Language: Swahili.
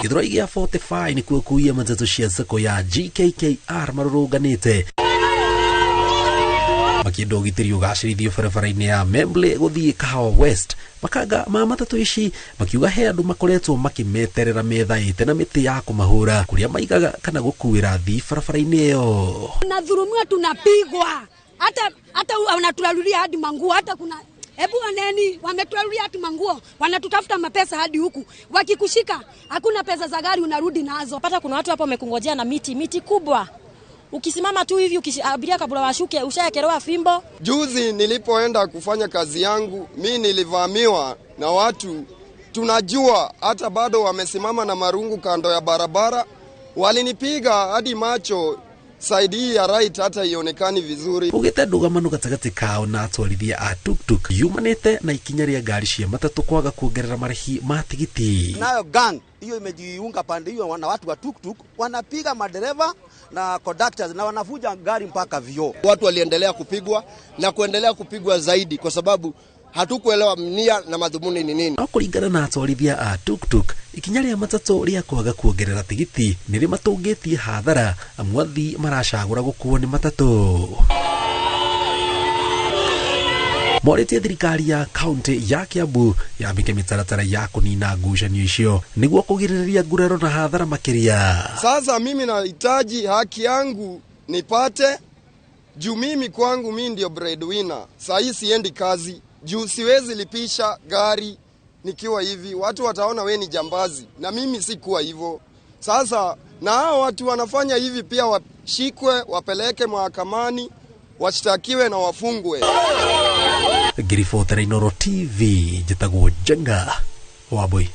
Gĩthũrai gĩa 45 nĩkuo kuia matatũ cia sacco ya GKKR marũrũnganĩte makĩenda ũgitĩri ũgacĩrithio barabara-inĩ ya Membley gũthiĩ Kahawa West. Makanga ma matatũ ici makiuga he andũ makoretwo makĩmeterera methaĩte na mĩtĩ ya kũmahũra kũrĩa maigaga kana gũkuĩra athii barabara-inĩ ĩyo. Tunadhulumiwa, tunapigwa, hata wanaturarulia hadi manguo, hata kuna, hebu oneni, wameturarulia hadi manguo, wanatutafuta mapesa hadi huku. Wakikushika hakuna pesa za gari unarudi nazo. Pata kuna watu hapo wamekungojea na miti, miti kubwa. Ukisimama tu hivi abiria kabla washuke ushaekelewa fimbo. Juzi nilipoenda kufanya kazi yangu, mi nilivamiwa na watu tunajua, hata bado wamesimama na marungu kando ya barabara. Walinipiga hadi macho side hii ya right hata ionekani vizuri. Ugĩte ndũgamano gatagatĩ kao na atwarithia a tuktuk yumanĩte na ikinya rĩa ngari cia matatũ kwaga kuongerera marĩhi ma tigiti. Nayo gang hiyo imejiunga pande hiyo na watu wa tuktuk, wanapiga madereva na conductors na wanavuja gari mpaka vioo. Watu waliendelea kupigwa na kuendelea kupigwa zaidi kwa sababu hatukuelewa nia na madhumuni ni nini. No kũringana na atwarithia a tuktuk, ikinya rĩa matatũ rĩa kwaga kuongerera tigiti nĩ rĩmatũngĩtie hathara amu athii maracagũra gũkuo nĩ matatũ. Morĩtie thirikari ya kaunti ya Kiambu yambike mĩtaratara ya kũnina ngucanio icio nĩguo kũgirĩrĩria nguraro na hathara makĩria. Sasa mimi nahitaji haki yangu nipate, juu mimi kwangu mimi ndio breadwinner. Saa hii siendi kazi juu siwezi lipisha gari nikiwa hivi, watu wataona we ni jambazi, na mimi sikuwa hivyo. Sasa na hao watu wanafanya hivi pia washikwe, wapeleke mahakamani, washtakiwe na wafungwe. Ngĩribotera Inooro TV, njĩtagwo Njenga Wambui.